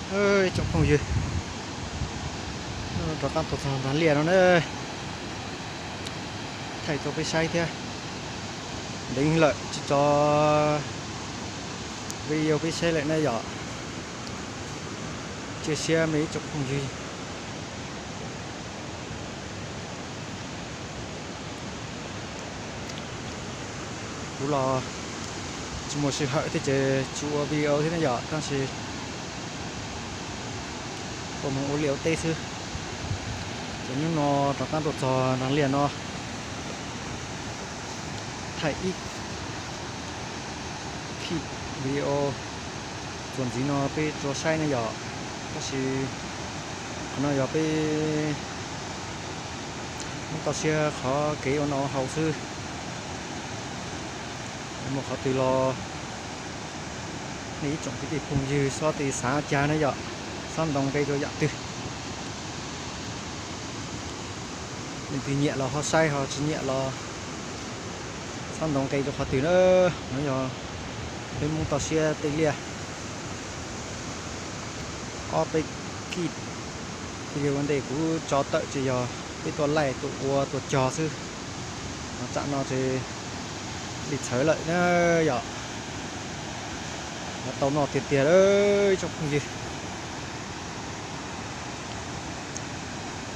Ib tsoom phooj ywg, rov qab tuaj txog Nag Liaj no na, thaij rau peb saib thiab. Ntev lawm tsis tso video peb saib lawm na yom. Cia siab me ib tsoom phooj ywg. Kuv los tsis muaj sij hawm thiab ces tsis ua video thiab ne yom, tab sis tuaj mus ua liaj ua teb xwb. Ces hnub no rov qab tuaj txog Nag Liaj no, thaij ib khib video txuas ntxiv no peb tso saib ne yom. Tab sis qhov no yog peb Hmoob toj siab qhov kev ua noj ua haus xwb. Muaj qhov twg los nej ib tsoom kwv tij phooj ywg xob tis xav cas na yom, xob ntaus nqe rau yam twg. Leej twg nyiam los ho saib, ho tsis nyiam los xob ntaus nqe rau qhov twg na. No yog peb Hmoob toj siab tej liaj. Ob peb kij video ua ntej kuv tso tawm ces yog peb tuaj laij tuaj ua tuaj cog xwb. Tsam no ces li txhawv lawm na yom. Tau noj tiag tiag lawm tsoom phooj ywg.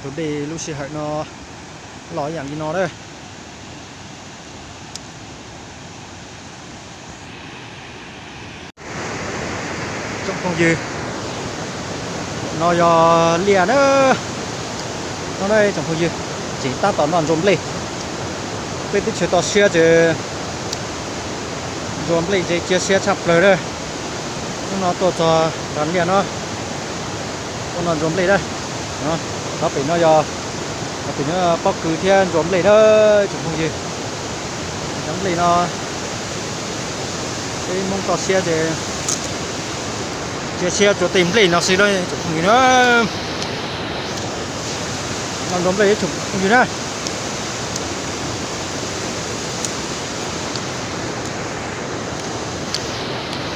Tus dej lub sij hawm no los yam li no na. Tsoom phooj ywg, no yog liaj na. No tsoom phooj ywg, tseem tab tom noj ntsuas nplej. Peb teb chaws toj siab ces ntsuas nplej ces cia siab tshaj plaws na. Hnub no tuaj txog Nag Liaj no, tuaj noj ntsuas nplej na. Qhov pem no yog, qhov pem no pob kws thiab ntsuas nplej na tsoom phooj ywg. Ntsuas nplej no peb Hmoob toj siab ces cia siab rau tej nplej no xwb na tsoom phooj ywg na. Noj ntsuas nplej tsoom phooj ywg na.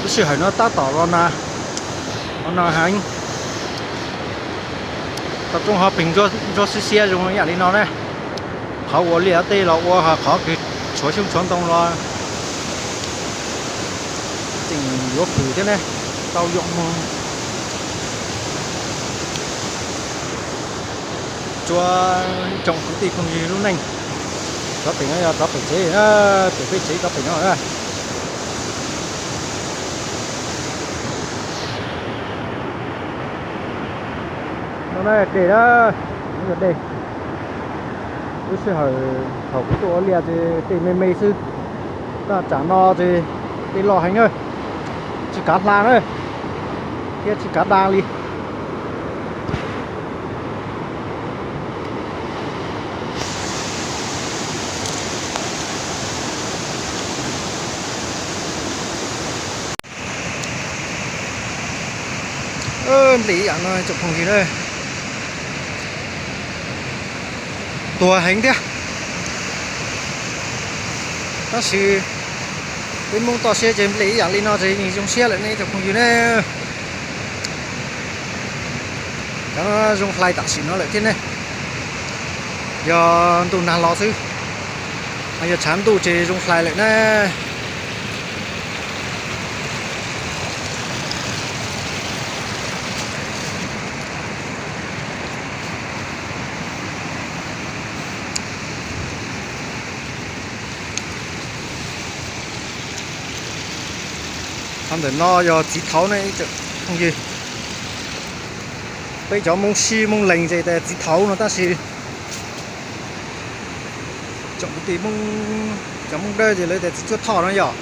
Lub sij hawm no tab tom los nag, los nag heev. Tau roob hauv pes ntsuab xiab xiab zoo yam li no ne. Qhov ua liaj tej los ua, qhov kws tshuav xyoob tshuav ntoo los tseem yuav hwm thiab ne, tau yuam moog. Tsuas tsoom kwv tij phooj ywg lub neej. Rov pem no yog rov pem tsev, pem peb tsev rov pem no. No dej na, yog dej. Lub sij hawm thaum kuv tuaj ua liaj ces dej me me xwb, tab tsam no ces dej loj heev na, tsis kav hla na, thiab tsis kav da li. Nplej ib yam no tsoom phooj ywg na, tuag heev thiab. Tab sis peb Hmoob toj siab ces nplej ib yam li no ces yeej zoo siab lawm ne tsoom phooj ywg ne. Cov no zoo hlais tam sim no lawm thiab ne, yog ntuj nag los xwb, yog tshav ntuj ces zoo hlais lawm na. Qhov ntawm no yog txiv thaud ne tsoom phooj ywg. Peb cov Hmoob Sib Hmoob Lees ces tas txiv thaud no tab sis tsoom kwv tij Hmoob, cov Hmoob Dawb ces lawv tas txiv txuab thoj no yom.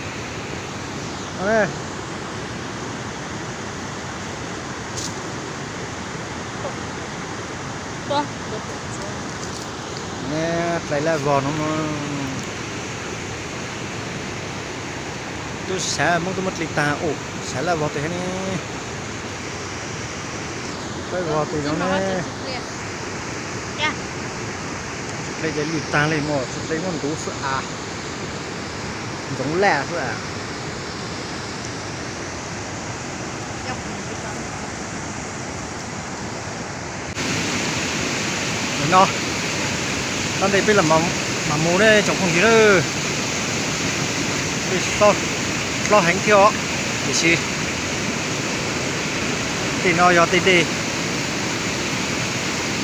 Dlai laj vog no, tub sav Hmoob tub muab dlai tag, sav laj vog tes ne. Laj vog tes no ne. Tsis dlai ces lwj tag li mas, tsis dlai muab ntuv xwb as. Ntxoov laj xwb as. Os, tau ntej peb los mam mus ne tsoom phooj ywg na. Tej hlob heev thiab os, tiam sis tej no yog tej dej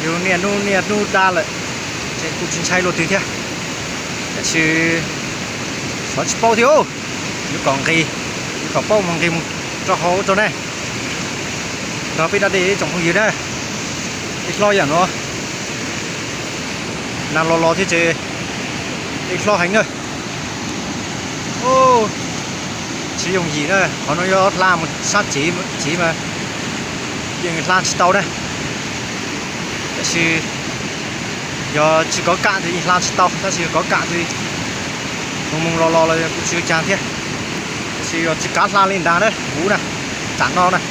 yus niaj hnub niaj hnub da lawm, ces kuj tsis ntshai luaj twg thiab. Tiam sis xyov tsis paub thiab, yuav kom nqis, yuav kom paub mus nqis mus rau hauv rau ne, nrog peb da dej tsoom phooj ywg na. Tej hlob yam no, nag los los thiab ces tej hlob heev na. Tsis yooj yim na, qhov no yuav hla mus sab tsev mas yeej hla tsis tau na. Tiam sis yog tsis kov kam ces yeej hla tsis tau, tab sis yog kov kam ces mus mus los los los kuj tsis ua cas thiab. Tiam sis yog tsis kav hla li ntag na kuv na, tam no na.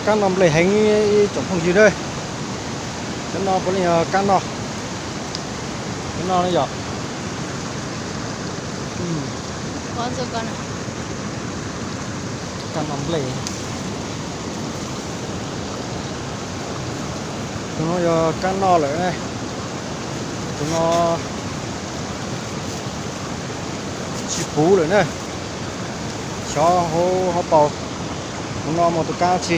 Kab noj nplej heev ib tsoom phooj ywg na. Cov no puav leej yog kab noj. Cov no yog kab noj nplej. Tus no yog kab noj lawm ne. Tus no tsis puv lawm na. Xyov hauv hauv paus tus no mas tus kab tsi.